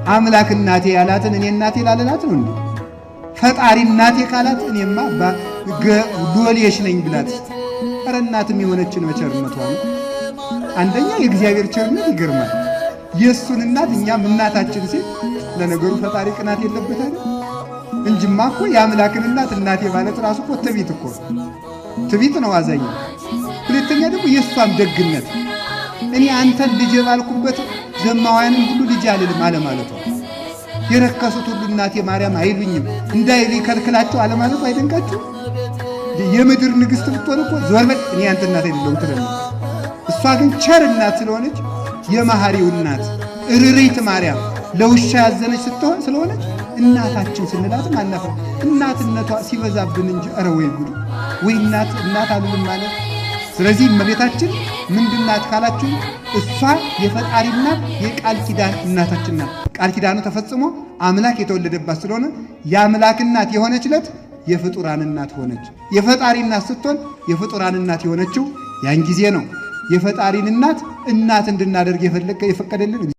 አምላክ እናቴ ያላትን እኔ እናቴ ላልላት ነው እንዴ? ፈጣሪ እናቴ ካላት እኔማ ሎሌሽ ነኝ ብላት። ኧረ እናትም የሆነችን በቸርነቷ ነው። አንደኛ የእግዚአብሔር ቸርነት ይገርማል። የእሱን እናት እኛም እናታችን ሲል ለነገሩ ፈጣሪ ቅናት የለበት አይደል? እንጂማ እኮ የአምላክን እናት እናቴ ማለት ራሱ እኮ ትዕቢት እኮ ትዕቢት ነው፣ አዛኝ። ሁለተኛ ደግሞ የእሷም ደግነት እኔ አንተን ልጅ ባልኩበት ዘማውያንን ሁሉ ልጅ አልልም አለማለቷ፣ የረከሱት ሁሉ እናቴ ማርያም አይሉኝም እንዳይሉ ይከልክላቸው አለማለቱ አይደንቃችሁ? የምድር ንግሥት ብትሆን እኮ ዞር በል እኔ አንተ እናት አይደለሁም ትለን። እሷ ግን ቸር እናት ስለሆነች የመሐሪው እናት እርሪት ማርያም ለውሻ ያዘነች ስትሆን ስለሆነች እናታችን ስንላትም አናፍርም። እናትነቷ ሲበዛብን እንጂ ኧረ ወይ ጉድ ወይ እናት እናት አልልም ማለት። ስለዚህ እመቤታችን ምንድናት ካላችሁ እሷ የፈጣሪ እናት የቃል ኪዳን እናታችን ናት። ቃል ኪዳኑ ተፈጽሞ አምላክ የተወለደባት ስለሆነ የአምላክ እናት የሆነች ዕለት የፍጡራን እናት ሆነች። የፈጣሪ እናት ስትሆን የፍጡራን እናት የሆነችው ያን ጊዜ ነው። የፈጣሪን እናት እናት እንድናደርግ የፈቀደልን